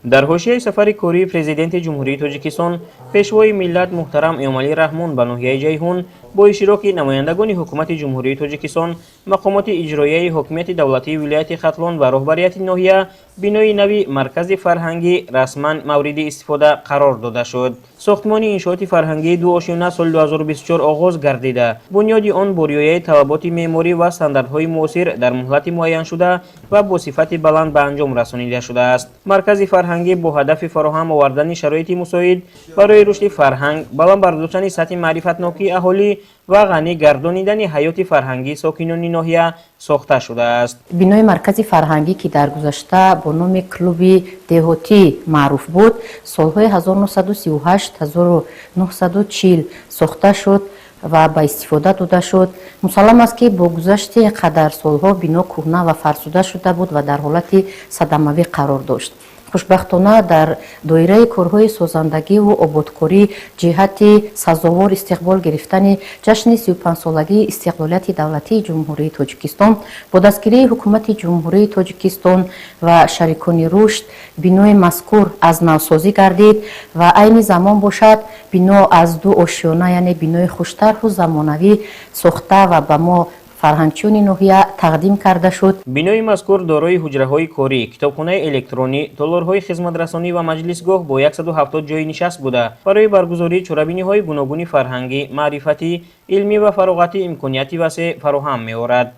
Дар ҳошияи сафари кории Президенти Ҷумҳурии Тоҷикистон, Пешвои миллат муҳтарам Эмомалӣ Раҳмон ба ноҳияи Ҷайҳун бо иштироки намояндагони Ҳукумати Ҷумҳурии Тоҷикистон, мақомоти иҷроияи ҳокимияти давлатии вилояти Хатлон ва роҳбарияти ноҳия бинои нави маркази фарҳангӣ расман мавриди истифода қарор дода шуд. Сохтмони иншооти фарҳангии дуошёна соли 2024 оғоз гардида, бунёди он бо риояи талаботи меъморӣ ва стандартҳои муосир дар муҳлати муайяншуда ва бо сифати баланд ба анҷом расонида шудааст. Маркази фарҳангӣ бо ҳадафи фароҳам овардани шароити мусоид барои рушди фарҳанг, баланд бардоштани сатҳи маърифатнокии аҳолӣ ва ғанӣ гардонидани ҳаёти фарҳангии сокинони ноҳия сохта шудааст. Бинои маркази фарҳангӣ, ки дар гузашта бо номи клуби деҳотӣ маъруф буд, солҳои 1938-1940 сохта шуд ва ба истифода дода шуд. Мусаллам аст, ки бо гузашти ин қадар солҳо бино кӯҳна ва фарсуда шуда буд ва дар ҳолати садамавӣ қарор дошт. Хушбахтона, дар доираи корҳои созандагиву ободкорӣ ҷиҳати сазовор истиқбол гирифтани ҷашни 35-солагии истиқлолияти давлатии Ҷумҳурии Тоҷикистон бо дастгирии Ҳукумати Ҷумҳурии Тоҷикистон ва шарикони рушд бинои мазкур аз навсозӣ гардид ва айни замон бошад, бино аз ду ошёна, яъне бинои хуштарҳу замонавӣ сохта ва ба мо, фарҳангчиёни ноҳия, тақдим карда шуд. Бинои мазкур дорои ҳуҷраҳои корӣ, китобхонаи электронӣ, толорҳои хизматрасонӣ ва маҷлисгоҳ бо 170 ҷойи нишаст буда, барои баргузории чорабиниҳои гуногуни фарҳангӣ, маърифатӣ, илмӣ ва фароғатӣ имконияти васеъ фароҳам меорад.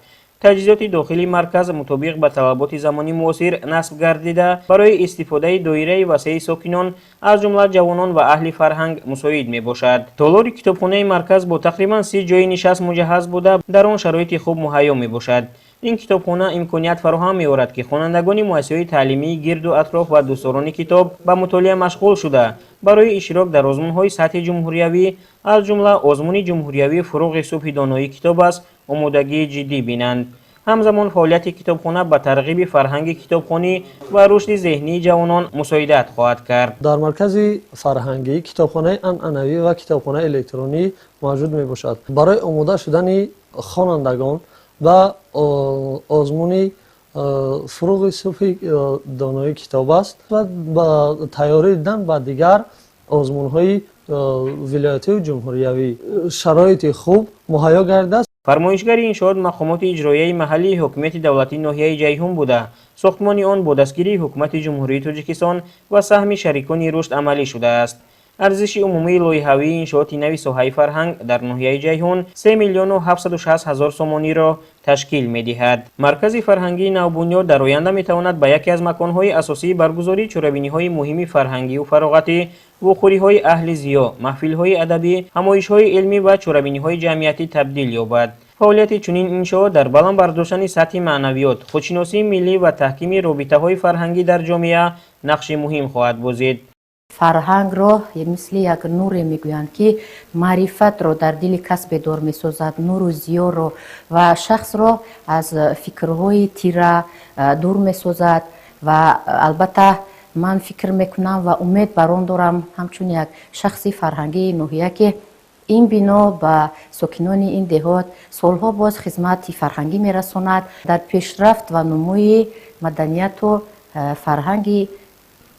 Таҷҳизоти дохилии марказ мутобиқ ба талаботи замони муосир насб гардида, барои истифодаи доираи васеи сокинон, аз ҷумла ҷавонон ва аҳли фарҳанг мусоид мебошад. Толори китобхонаи марказ бо тақрибан 30 ҷойи нишаст муҷаҳҳаз буда, дар он шароити хуб муҳайё мебошад. Ин китобхона имконият фароҳам меорад, ки хонандагони муассисаҳои таълимии гирду атроф ва дӯстдорони китоб ба мутолиа машғул шуда, барои иштирок дар озмунҳои сатҳи ҷумҳуриявӣ, аз ҷумла озмуни ҷумҳуриявии «Фуруғи субҳи доноӣ китоб аст», омодагии ҷиддӣ бинанд. Ҳамзамон фаъолияти китобхона ба тарғиби фарҳанги китобхонӣ ва рушди зеҳнии ҷавонон мусоидат хоҳад кард. Дар маркази фарҳангӣ китобхонаи анъанавӣ ва китобхонаи электронӣ мавҷуд мебошад. Барои омода шудани хонандагон ба озмуни «Фуруғи субҳи доноӣ китоб аст» ва ба тайёрӣ дидан ба дигар озмунҳои вилоятию ҷумҳуриявӣ шароити хуб муҳайё гардидааст. Фармоишгари иншоот мақомоти иҷроияи маҳаллии ҳокимияти давлатии ноҳияи Ҷайҳун буда, сохтмони он бо дастгирии Ҳукумати Ҷумҳурии Тоҷикистон ва саҳми шарикони рушд амалӣ шудааст. Арзиши умумии лоиҳавии иншооти нави соҳаи фарҳанг дар ноҳияи Ҷайҳун 3 миллиону 760 ҳазор сомониро ташкил медиҳад. Маркази фарҳангии навбунёд дар оянда метавонад ба яке аз маконҳои асосии баргузории чорабиниҳои муҳими фарҳангию фароғатӣ, вохӯриҳои аҳли зиё, маҳфилҳои адабӣ, ҳамоишҳои илмӣ ва чорабиниҳои ҷамъиятӣ табдил ёбад. Фаъолияти чунин иншоот дар баланд бардоштани сатҳи маънавиёт, худшиносии миллӣ ва таҳкими робитаҳои фарҳангӣ дар ҷомеа нақши муҳим хоҳад бозид. Фарҳангро мисли як нуре мегӯянд, ки маърифатро дар дили кас бедор месозад, нуру зиёро ва шахсро аз фикрҳои тира дур месозад. Ва албатта, ман фикр мекунам ва умед бар он дорам, ҳамчун як шахси фарҳангии ноҳия, ки ин бино ба сокинони ин деҳот солҳо боз хизмати фарҳангӣ мерасонад, дар пешрафт ва нумӯи маданияту фарҳанги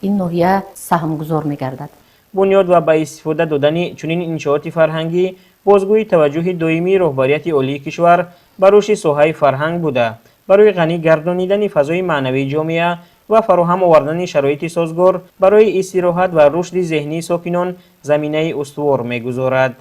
ин ноҳия саҳмгузор мегардад. Бунёд ва ба истифода додани чунин иншооти фарҳангӣ бозгӯи таваҷҷӯҳи доимии роҳбарияти олии кишвар ба рушди соҳаи фарҳанг буда, барои ғанӣ гардонидани фазои маънавии ҷомеа ва фароҳам овардани шароити созгор барои истироҳат ва рушди зеҳнии сокинон заминаи устувор мегузорад.